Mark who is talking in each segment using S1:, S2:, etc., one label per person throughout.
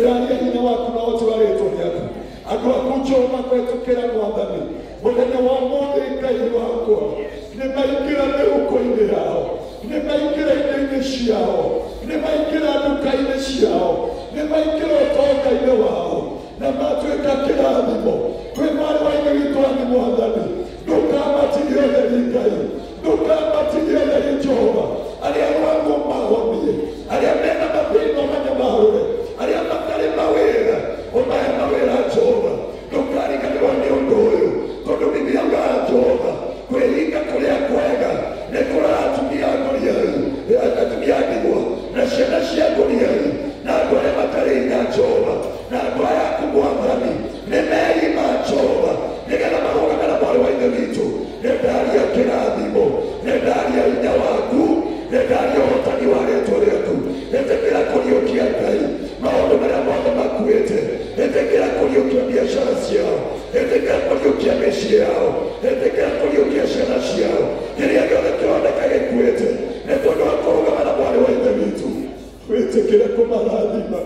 S1: Ndĩraria hinya waku na ũhoti wa rĩtwa rĩaku. Andũ aku Jehova kũhetũkĩra mwathani mũthenya wa ũmũthĩ, Ngai wakwa, nĩ maingĩra mĩhuko-inĩ yao, nĩ maingĩra indo-inĩ ciao, nĩ maingĩra nduka-inĩ ciao, nĩ maingĩra ũtonga-inĩ wao na matuĩka kĩrathimo kwĩ mwarĩ wa ithe witũ ani. Mwathani, ndũkamatigie ũtheri. Ngai, ndũkamatigie ũtheri. Jehova, arĩa arwaru mahonie, arĩa mena mathĩna ũmanyamarũre, arĩa matarĩ mawĩra ũmahe mawĩra. Jehova, ndũkariganĩrwo nĩ ũndũ ũyũ, tondũ Biblia yugaga, Jehova, kwĩhinga kũrĩa kwega nĩ kũrora atumia a ngoriai, atumia a ndigwa na ciana cia ngoriai na andũ arĩa matarĩ hinya. Jehova, na andũ aya aku, Mwathani, nĩ meima, Jehova, nĩgetha marũgame na mwarĩ wa ithe witũ. Nĩ ndaria kĩrathimo, nĩ ndaria hinya waku, nĩ ndaria ũhotani wa rĩtwa rĩaku. Ĩtĩkĩra kũriũkia, Ngai, maũndũ marĩa mothe makuĩte. Ĩtĩkĩra kũriũkia biacara ciao, ĩtĩkĩra kũriũkia mĩciĩ yao, ĩtĩkĩra kũriũkia ciana ciao, kĩrĩa gĩothe kĩroneka gĩkuĩte nĩ tondũ wa kũrũgama na mwarĩ wa ithe witũ. Wĩtĩkĩre kũmarathima,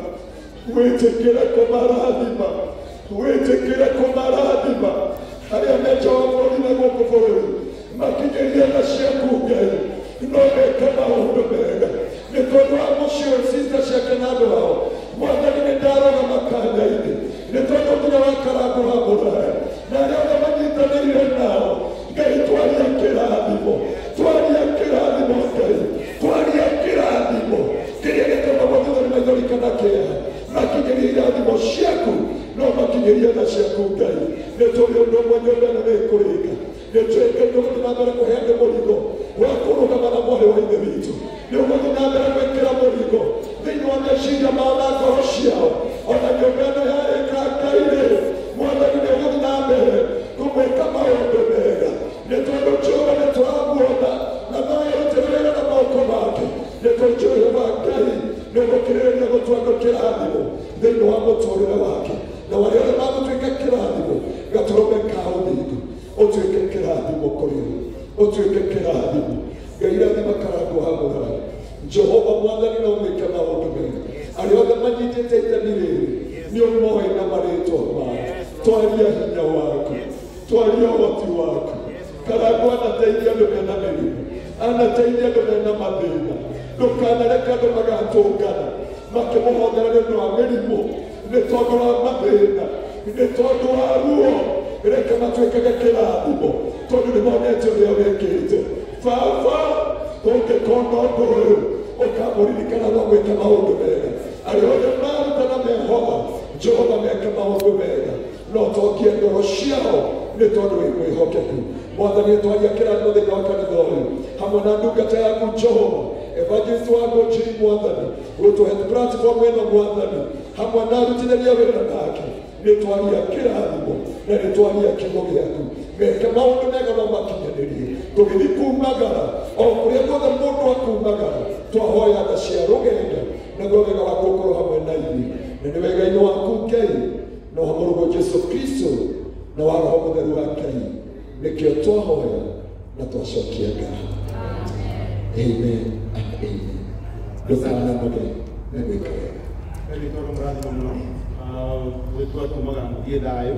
S1: wĩtĩkĩre kũmarathima, wĩtĩkĩre kũmarathima arĩa menja wa bũrũri na gũkũ bũrũri. Makinyĩrie tha ciaku, Ngai, no meke maũndũ mega nĩ tondũ wa mũciĩ, sister ciake na andũ ao. Mwathani, nĩ ndarũgama kanya-inĩ nĩ tondũ nginya wa Karango wa Mũraya na arĩa othe manyitanĩire nao. Ngai, twaria kĩrathimo, twaria kĩrathimo. Ngai, twaria kĩrathimo kĩrĩa gĩtũmagwo thutha nĩ maithori kana kĩeha. Makinyĩrie irathimo ciaku, no makinyĩrie tha ciaku. Ngai, nĩ tũrĩ ũndũ ũmwe, nyũmba ĩno nĩ ĩkũrĩka. Nĩ tũĩ, Ngai, nĩ ũgũthiĩ na mbere kũhe andũ mũrigo wa kũrũgama na mwarĩ wa ithe witũ. Nĩ ũgũthiĩ na mbere gwĩkĩra mũrigo thĩinĩ wa meciria mao na ngoro ciao. Ona nyũmba ĩno yarĩka, Ngai rĩ, Mwathani, nĩ ũgũthiĩ na mbere kũmwĩka maũndũ mega nĩ tondũ Jehova nĩ tũramuona na no erutĩre wĩra na moko make. Nĩ tondũ Jehova Ngai nĩ ũgũkĩrĩrĩria gũtua andũ kĩrathimo thĩinĩ wa mũtũrĩre wake, na warĩa othe magũtuĩka kĩrathimo, gatũrũme ka ũthingu ũtuĩke kĩrathimo kũrĩ o, ũtuĩke kĩrathimo. Ngai, rathima Karango wa Mũraya. Jehova Mwathani, no mwĩke maũndũ mega. Arĩa othe manyitĩte itemi rĩrĩ nĩ ũmoĩ na marĩtwa mao. Twaria hinya waku, twaria ũhoti waku. Karango anateithia andũ mena mĩrimũ, anateithia andũ mena mathĩna. Ndũkanareke andũ magatũngana makĩmũhondera nĩ ũndũ wa mĩrimũ, nĩ tondũ wa mathĩna, nĩ tondũ wa ruo. Reke matuĩkage kĩrathimo tondũ nĩ monete ũrĩa wĩkĩte. Baba, ũngĩkona ũndũ ũyũ ũkamũririkana no gwĩka maũndũ mega. Arĩa othe maruta na mehoga, Jehova, meke maũndũ mega no tokie ngoro ciao nĩ tondũ wĩ mwĩhokeku. Mwathani, twaria kĩrathimo thĩinĩ wa kanitha ũyũ hamwe na ndungata yaku Jehova, evangelist wa Ngũnjiri. Mwathani, gũtũhe platform ĩno, Mwathani, hamwe na arutithania wĩra nake, nĩ twaria kĩrathimo na nĩ twaria kiugo gĩaku. Meke maũndũ mega no makinyanĩrie. Tũgĩthiĩ kumagara o kũrĩa guothe mũndũ akumagara, twahoya tha cia rũgendo naguo wega waku ũkorwo hamwe na ithuĩ, na nĩ wega-inĩ waku, Ngai, na wa Mũrũguo Jesu Kristo na wa Roho Mũtheru wa Ngai nĩkĩo twahoya na twacokia ngatho. Amen and amen. Ndũkananoge nĩ gwĩka wega.
S2: Nĩ tondũ mũrathimo mũno gwĩtua tumaga mũthiĩ thayũ,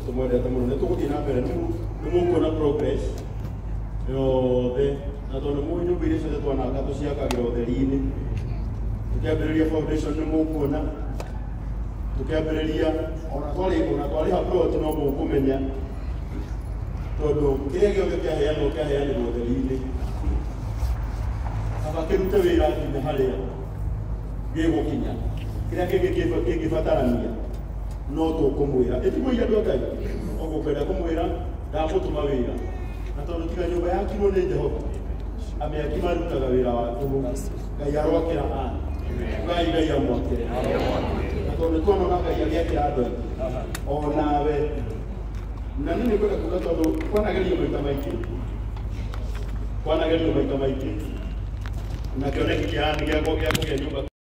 S2: tũmwendete mũno. Nĩ tũgũthiĩ na mbere, nĩ mũkuona progress yothe, na tondũ mũĩ nyũmba iria ciothe twanaka tũciakagĩra ũtheri-inĩ. Tũkĩambĩrĩria foundation nĩ mũkuona, tũkĩambĩrĩria ona twarĩha plot no mũkũmenya, tondũ kĩrĩa gĩothe kĩaheanwo kĩaheanĩrwo ũtheri-inĩ. Kaba kĩrute wĩra nginya harĩa gĩgũkinya. Kĩrĩa kĩngĩ kĩngĩbatarania no tũkũmwĩra. Ĩtiguo andũ a Ngai ũgũkwenda kũmwĩra ndamũtũma wĩra, na tondũ tiga nyũmba yakirwo nĩ Jehova, amĩaki marutaga wĩra wa tũhũ. Ngai aroakĩra ana Ngai, Ngai amwakĩre, na tondũ tuonona Ngai agĩakĩra andũ aingĩ o nawe. Na niĩ nĩ ngwenda kuga, tondũ kwanagerio maita maingĩ, kwanagerio maita maingĩ, na kĩoneki kĩa gĩa kũgĩa nyũmba.